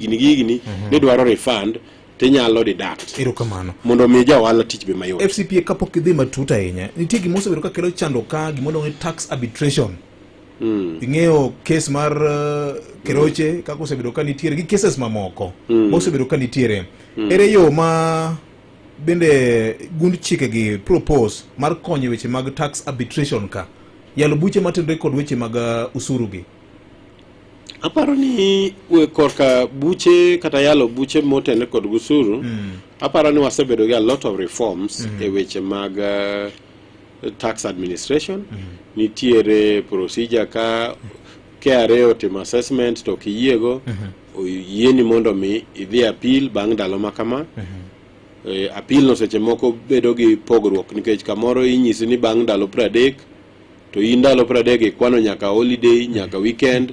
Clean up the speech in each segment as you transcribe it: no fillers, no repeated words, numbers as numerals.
Higni gi higni ni dwaro refund, tinyalo deduct. Erokamano. Mondo omi ja ohala tich be mayot. FCPA, kapok idhi matut ahinya, nitie gima osebedo ka kelo chandruok ka, gima iluongo ni tax arbitration. Ing'eyo kes mar Keroche kaka osebedo ka nitiere gi cases mamoko mosebedo ka nitiere. Ere yo ma bende gund chikegi propose mar konyo weche mag tax arbitration ka yalo buche matenore kod weche mag usuru gi? Aparo ni korka buche kata yalo buche motenore kod usuru, aparo ni wasebedo gi a lot of reforms e weche mag tax administration. Nitiere procedure ka KRA otimo assessment to ok iyiego, oyieni mondo mi idhi appeal bang' ndalo ma kama. Appeal no seche moko bedo gi pogruok, nikech kamoro inyisi ni bang' ndalo 30, to in ndalo 30 ikwano nyaka holiday, nyaka weekend,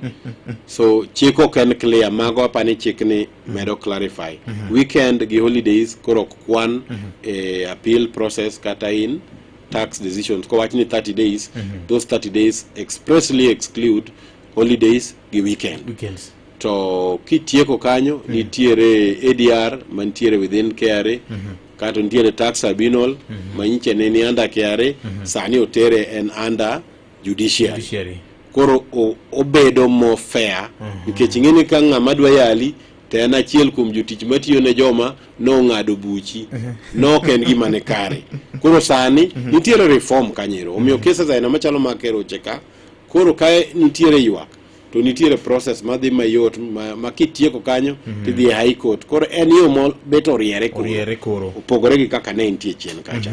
so chik ok en clear. Mago apani chik ni medo clarify weekend gi holidays koro ok kwan e appeal process kata in tax decisions. Kowach ni 30 days, those 30 days expressly exclude holidays gi weekend. Weekends. To kitieko kanyo, nitiere ADR mantiere within KRA, kato nitiere tax tribunal manyiche ne ni under KRA, sani otere en under judiciary. Judiciary. Koro obedo more fair, nikech ing'e ni ka ng'ama dwa yali to en achiel kuom jotich matiyo ne joma nong'ado buchi, nok en gima ne kare. Koro sani nitiere reform kanyero, omiyo cases aina machalo mag Keroche ka koro ka nitiere ywak, to nitiere process madhi mayot ma kitieko kanyo tidhi e High Court. Koro en yo mo bet oriere koro. Oriere koro. Opogore gi kaka ne entie chien kacha.